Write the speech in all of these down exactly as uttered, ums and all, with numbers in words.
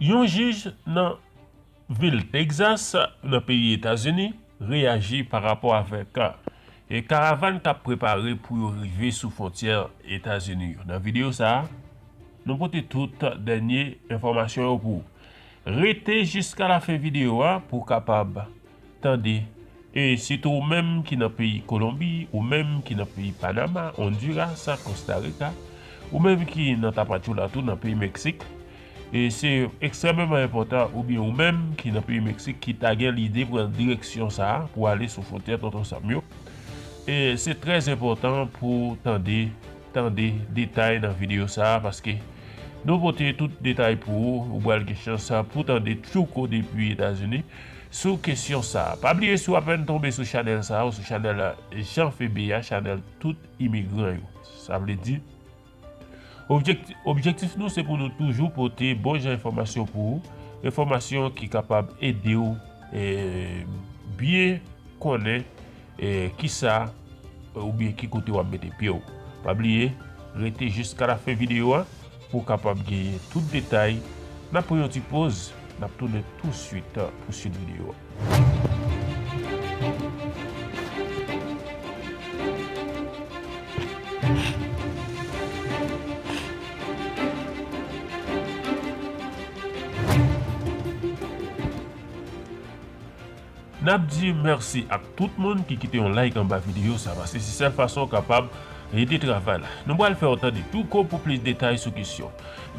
Yon jij nan vil Texas, nan peyi Etazini, reyaji pa rapò avèk, e, karavàn k ap prepare pou yo rive sou fwontyè Etazini yo. Nan videyo sa a, nou pote tout dènye enfòmasyon yo pou ou. Rete jiska lafen videyo a pou w kapab tande. E sitou ou menm ki nan peyi Kolonbi, ou menm ki nan peyi Panama, Ondiras, Kosta Rika, ou menm ki nan Tapachula tou nan peyi Meksik, e se ekstrèmeman enpòtan, oubyen ou menm ki nan peyi Meksik ki ta gen lide pran direksyon sa a pou ale sou fwontyè Tonton Sam yo, e se trè enpòtan pou w tande, tande detay nan videyo sa a, paske nou pote tout detay pou ou, ou pral gen chans pou tande tchouko depi Etazini sou kesyon sa a. Pa bliye, si w apèn tonbe sou chanèl sa a, ou sou chanèl Jean Febe a, chanèl tout imigran yo. Sa vle di, objekti-, objektif nou, se pou nou toujou pote bon jan enfòmasyon pou ou, enfòmasyon ki kapab ede w, e, byen konnen, e, kisa, e, oubyen ki kote w ap mete pye w. Pa bliye, rete jiska lafen videyo a pou w kapab genyen tout detay. N ap pran yon ti poz, n ap tounen touswit pou swit videyo a. N ap di mèsi ak tout moun ki kite yon like anba videyo sa, paske se sèl fason w kapab ede travay la. Nou pral fè w tande Tchouko pou plis detay sou kesyon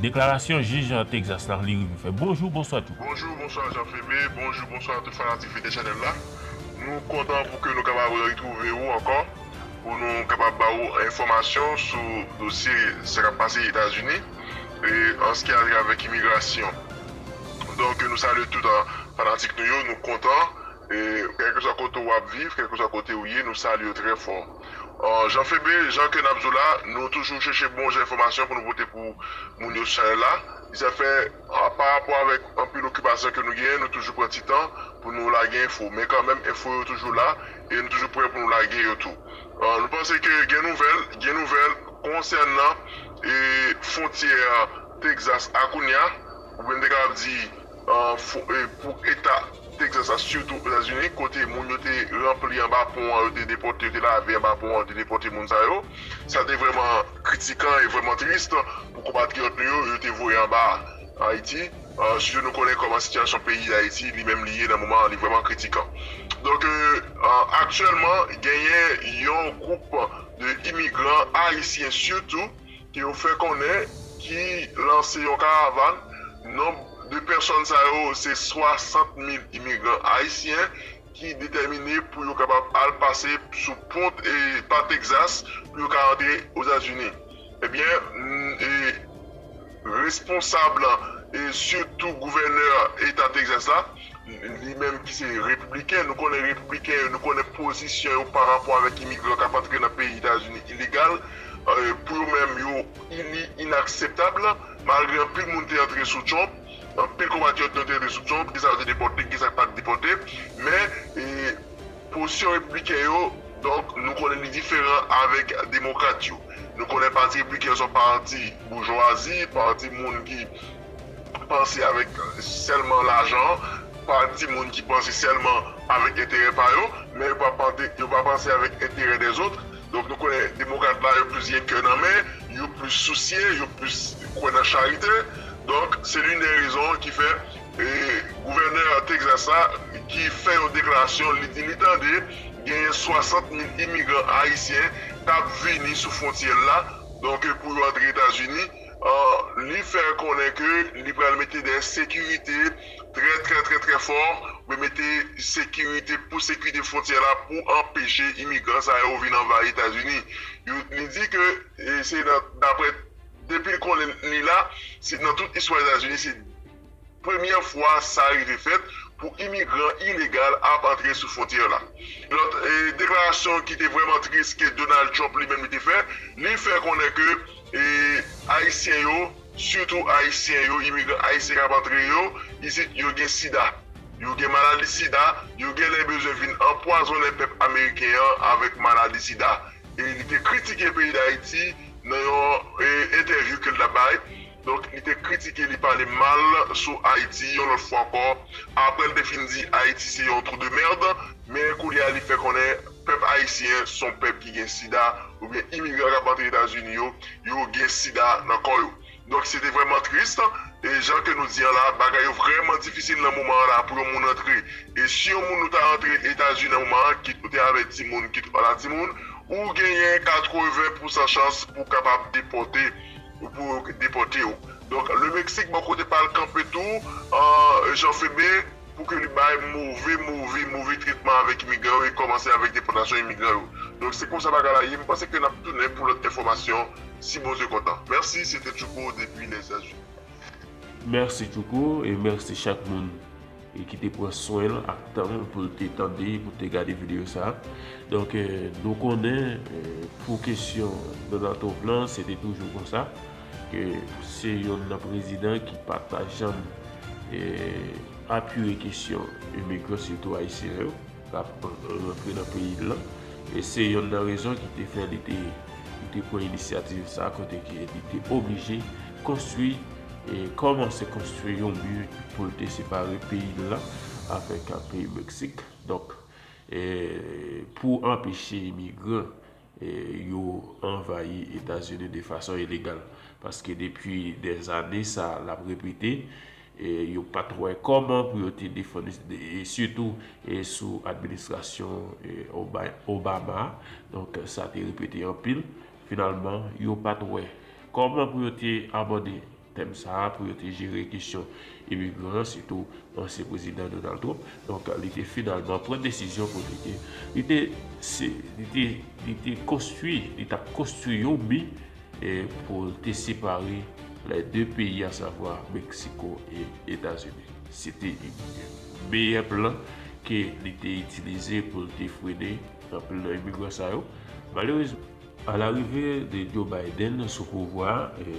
deklarasyon jij Texas la, li rive fè. Bonjou, bonswa, Tchouko. Bonjou, bonswa, Jean Febe. Bonjou, bonswa, tout fanatik Fete Chanèl la. Nou kontan pou ke nou kapab retwouve ou ankò, pou nou kapab ba ou enfòmasyon sou dosye sa k ap pase Etazini, e an se ki a trait avèk imigrasyon. Donk, nou salye tout, a, fanatik nou yo, nou kontan. E kèlkeswa kote w ap viv, kèlkeswa kote ou ye, nou salye w trè fò. A, Jean Febe, jan ke n ap di w la, nou toujou chèche bon jan enfòmasyon pou nou pote pou moun yo sou chanèl la. Sa fè, a, pa rapò avèk anpil okipasyon ke nou genyen, nou toujou pran ti tan pou nou lage enfo. Men kanmenm, enfo yo toujou la e nou toujou prè pou nou lage yo tou. A, nou panse ke gen nouvèl, gen nouvèl konsènan, e, fwontyè Texas a kounye a, oubyen m te kapab di, a, fo-, e, pou eta Texas la, sitou Etazini, kote moun yo te ranpli anba pon an, yo te depòte, yo te lave anba pon an, yo te depòte moun sa yo. Sa te vrèman kritikan e vrèman tris pou konpatriyòt nou yo, yo te voye anba Ayiti. A, sitou nou konnen kòman sitiyasyon peyi Dayiti, li menm li ye nan moman an, li vrèman kritikan. Donk, e, a, aktyèlman, genyen yon gwoup de imigran ayisyen sitou, ke yo fè konnen ki lanse yon karavàn, nonb de pèsòn sa yo, se swasant mil imigran ayisyen ki detèmine pou yo kapab al pase sou pon, e, pa Texas, pou yo ka antre Ozazini. Ebyen, m, e, responsab, e sitou gouvènè eta Texas la, li menm ki se repibliken, nou konnen repibliken yo, nou konnen pozisyon yo pa rapò avèk imigran k ap antre nan peyi Etazini ilegal, e, pou yo menm, yo, li inakseptab, malgre anpil moun te antre sou Trump, anpil konpatriyòt nou te antre sou Trump, gen sa yo te depòte, gen sa k pa t depòte, men, e, pozisyon repibliken yo, donk, nou konnen li diferan avèk demokrat yo. Nou konnen pati repibliken yo se yon pati boujwazi, pati moun ki panse avèk sèlman lajan, pati moun ki panse sèlman avèk enterè pa yo, men yo pa pante-, yo pa panse avèk enterè dèzòt. Donk, nou konnen demokrat la, yo plis gen kè nan men, yo plis sousye, yo plis kwè nan charite. Donk, se l'une des raisons ki fè, e, gouvènè Texas la, ki fè yon deklarasyon, li di li tande genyen swasant mil imigran ayisyen k ap vini sou fwontyè l la, donk, pou yo antre Etazini. A, li fè konnen ke li pral mete de sekirite trè, trè, trè, trè fò, pou mete sekirite, pou sekirite fwontyè la, pou anpeche imigran sa yo vin anvayi Etazini. Yo, li di ke, e, se nan, daprè, depi l konnen li la, se nan tout istwa Etazini, se premyè fwa sa rive fèt pou imigran ilegal ap antre sou fwontyè la. Lòt, e, deklarasyon ki te vrèman tris ke Donald Trump li menm li te fè, li fè konnen ke, e, Ayisyen yo, sitou Ayisyen yo, imigran ayisyen k ap antre yo, isit yo gen sida. Yo gen maladi sida, yo genlè bezwen vin anpwazonnen pèp ameriken an avèk maladi sida. E li te kritike peyi Dayiti nan yon, e, entèvyou ke l t ap bay. Donk, li te kritike, li pale mal sou Ayiti yon lòt fwa ankò. Apre l te fin di Ayiti se yon trou de mèd, men kounye a li fè konnen pèp ayisyen se yon pèp ki gen sida, oubyen imigran k ap antre Etazini yo, yo gen sida nan kò yo. Donk, se te vrèman tris. E jan ke nou di an la, bagay yo vrèman difisil nan moman an la pou yon moun antre. E si yon moun nou ta antre Etazini nan moman an, kit ou te avèk timoun, kit ou pa t avèk timoun, ou genyen katreven pousan chans pou kapab depòte, pou yo depòte w. Donk, le Meksik, bò kote pa l, kanpe tou, an, Jean Febe, pou ke li bay move, move, move tretman avèk imigran yo e kòmanse avèk depòtasyon imigran yo. Donk, se konsa bagay la ye. M panse ke n ap tounen pou lòt enfòmasyon, si Bondye kontan. Mèsi, se te Tchouko depi Lèzetazini. Mèsi Tchouko e mèsi chak moun e ki te pran swen l ak tan l pou l te tande, pou l te gade videyo sa a. Donk, eh, nou konnen, eh, pou kesyon Donald Trump lan, se te toujou konsa, ke se yonn nan prezidan ki pa ta janm, eh, apiye kesyon imigran, sitou ayisyen yo, k ap rantre nan peyi l lan. E se yonn nan rezon ki te fè li te, li te pran inisyativ sa a, kote ke li te oblije konstwi, e kòmanse konstwi yon mi pou l te separe peyi l lan avèk, a, peyi Meksik. Donk, e, pou anpeche imigran, e, yo anvayi Etazini de fason ilegal. Paske depi dèzane sa l ap repete, e, yo pa t wè kòman pou yo te defann, e, sitou, e, sou administrasyon, e, Oba-, Obama. Donk, sa te repete anpil. Finalman, yo pa t wè kòman pou yo te abòde tèm sa a, pou yo te jere kesyon imigran, sitou ansyen prezidan Donald Trump. Donk, li te finalman pran desizyon kote ke li te, se, li te, li te konstwi, li t ap konstwi yon mi, e, pou l te separe lè de peyi, asavwa Meksiko e Etazini. Se te meyè plan ke li te itilize pou l te frennen anpil nan imigran sa yo. Malerezman, alarive de Joe Biden sou pouvwa a, e,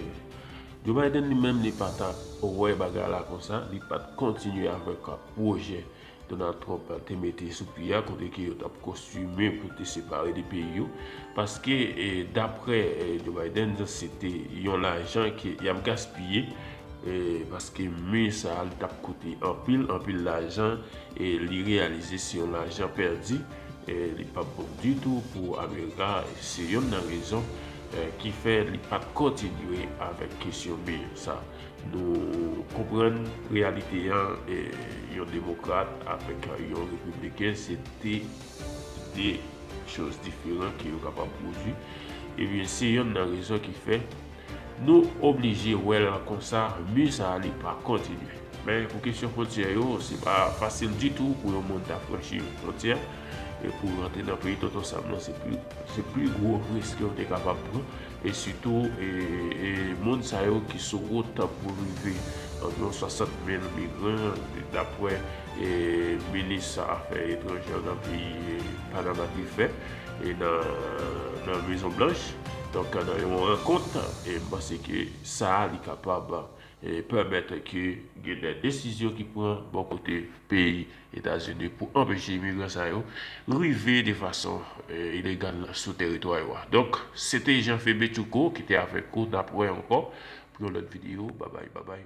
Joe Biden li menm li pa t ap wè bagay la konsa, li pa t kontinye avèk pwojè Donald Trump te mete sou pye a, kote ke yo t ap konstwi mi pou te separe de peyi yo. Paske, e, daprè, e, Joe Biden, se te yon lajan ke y ap gaspiye, e, paske mi sa a, li t ap koute anpil, anpil lajan, e li reyalize se yon lajan pèdi, e li p ap bon ditou pou Amerika. Se yonn nan rezon, e, ki fè li pa t kontinye avèk kesyon mi sa. Nou konprann reyalite an, e, yon demokrat avèk yon repibliken, se te de choz diferan ke yo kapab pwodui. Ebyen, se yonn nan rezon ki fè nou oblije wè l konsa, mi sa a li pa kontinye. Men pou kesyon fwontyè yo, se pa fasil ditou pou yon moun ta franchi yon fwontyè e pou rantre nan peyi Tonton Sam nan, se pli, se pli gwo risk yo te kapab pran. E sitou, e, e, moun sa yo ki sou wout pou rive anviwon swasant mil migran, daprè, e, minis afè etranjè nan peyi, e, Panama te fè, e nan, nan Mezon Blanch. Donk, nan yon rankont, e m panse ke sa a li kapab, e, pèmèt ke gen de desizyon ki pran bò kote peyi Etazini pou anpeche imigran sa yo rive de fason, e, ilegal sou teritwa yo a. Donk, se te Jean Febe Tchouko ki te avèk ou, n ap wè ankò pou yon lòt videyo. Babay, babay.